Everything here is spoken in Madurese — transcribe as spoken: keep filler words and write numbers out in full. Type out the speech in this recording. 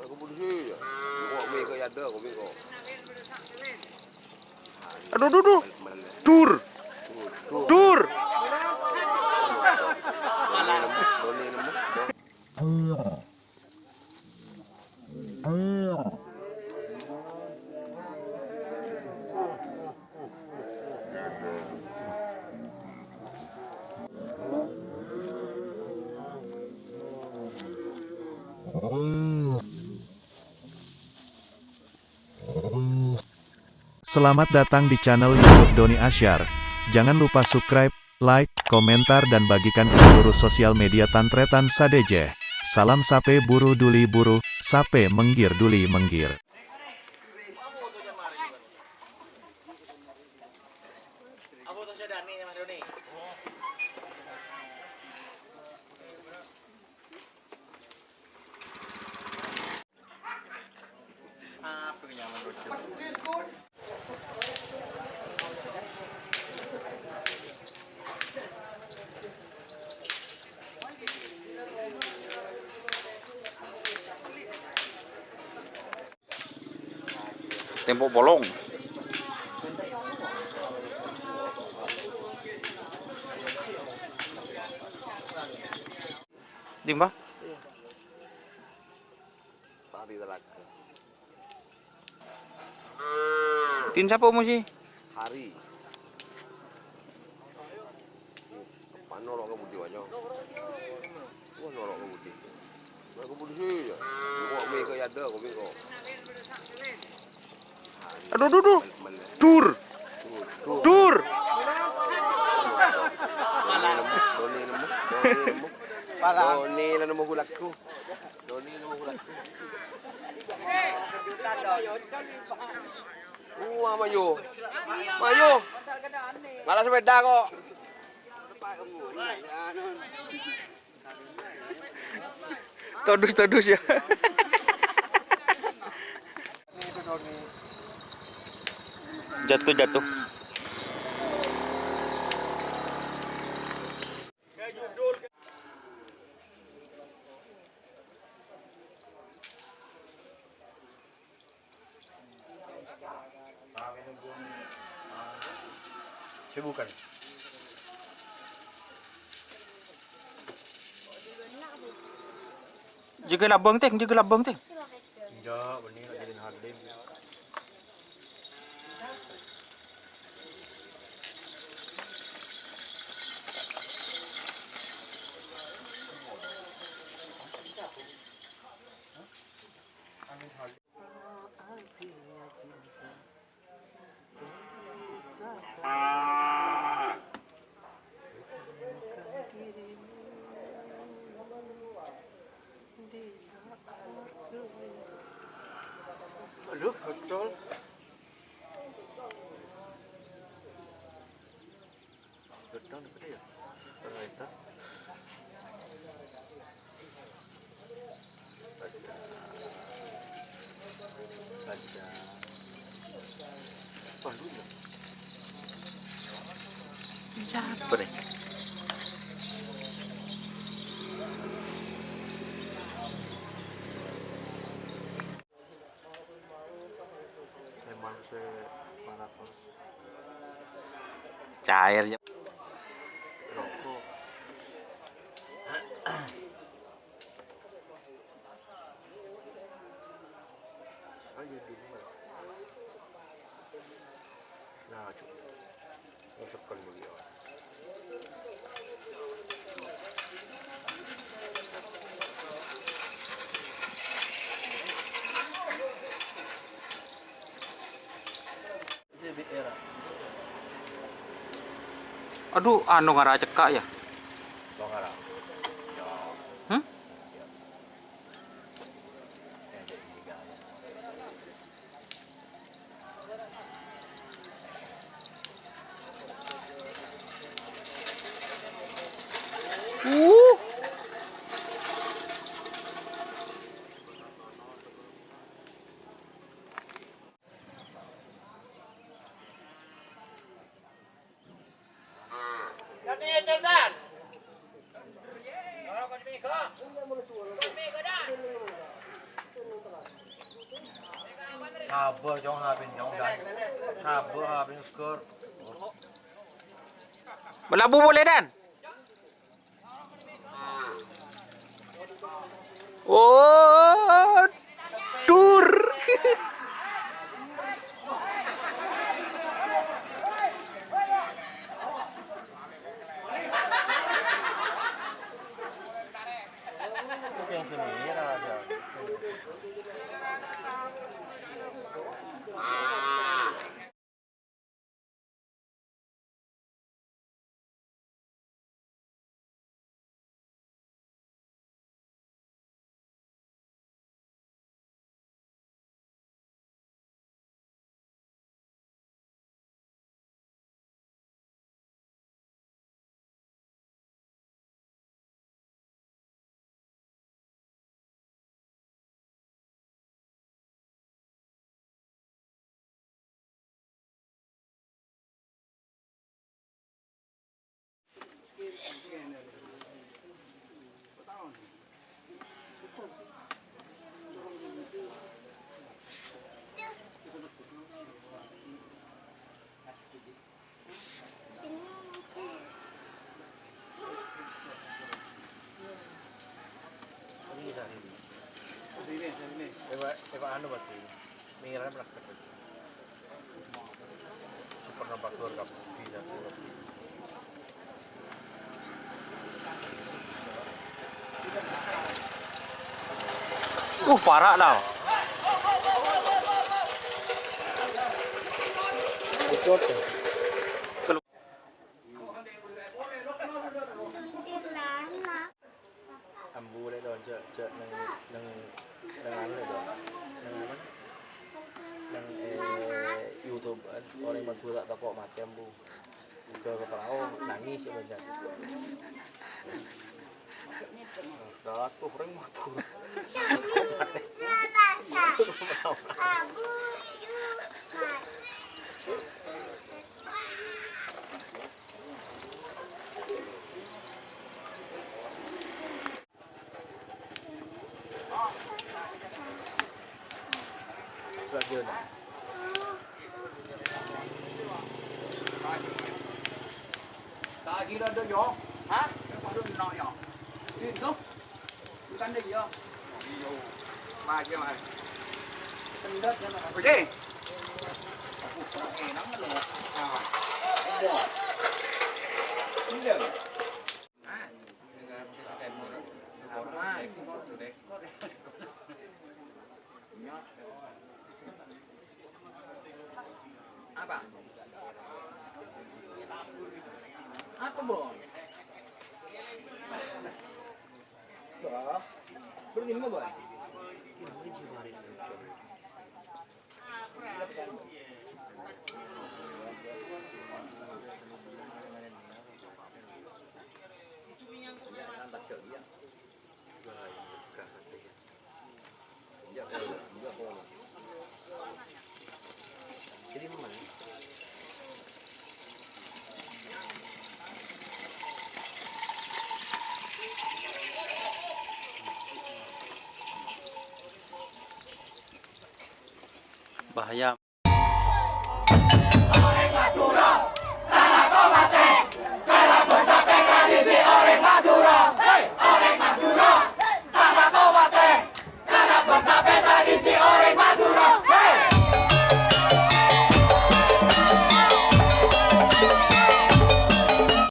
Aduh, duh, duh. Dur. Dur. Selamat datang di channel YouTube Doni Asyar. Jangan lupa subscribe, like, komentar, dan bagikan ke seluruh sosial media tan-tarètan sadhâjâ. Salam sapè buru duli buru, sapè mèngghir duli mèngghir. Tempo bolong. Dimma? Pari talaga. Din sapa, Musi? Hari. Pan noro' ka budi, wah, nyo. Wah, noro' ka budi. Noro' ka budi sih, ya. Kok mi ke ada, kok mi kok. Aduh, duh, duh. Dur. Dur. Doni nemu, Doni nemu, Doni nemu. Doni lah nemu gulaku. Doni nemu gulaku. Wah, mayu. Mayu. Ngala' sepeda kok. Todus, todus ya. Jatuh, jatuh. Sibukan. Jâgâ labâng, Tèng, jâgâ labâng, Tèng. Enjâ', bânnè la jâdin hadir. Aduh, betul. Gedang gede ya? Kereta. Baca. Baca. Apa nih? Memang se-, mana terus. Cair ya. Rokok. Ayo dulu. Nah, cuk. Masukkan dulu ya. Adhu, anu ngara cekka', yâ? Hmm? Uh. Dani, Jordan. Sabbhâr, Cong, hapèn, Cong, Dan. Sabbhâr, hapèn, seger. Melabu boleh, Dan? Oh, dur. Sini, sini. Sini, sini. Sini, sini. Coba, coba anu, Pak. Merah praktek. Pernah pas keluar kampus, bisa keluar. Uh, parah lah. Ambu lè, Don, jhâ', jhâ' neng, neng, neng anu lè, Don. Neng apa? Neng, eh, YouTube, kan. Orèng Madhurâ tako' matè, ambu. Buka ka parao, nangis ya, bânnya'. Satu orèng Madhurâ. Sabbhân. Ta' kèra dâ', yo. Hah? Padâ enna', ya. Itu. Bukan deh, ya. Iyo. Maju, maju. Kendor, ya, Mas. Oke. Aku kurang enak, lo. Ah. Kendor. Kendor. Ah. Apa? Apa, Bos? Wah, berarti mana, Bos? Bahaya.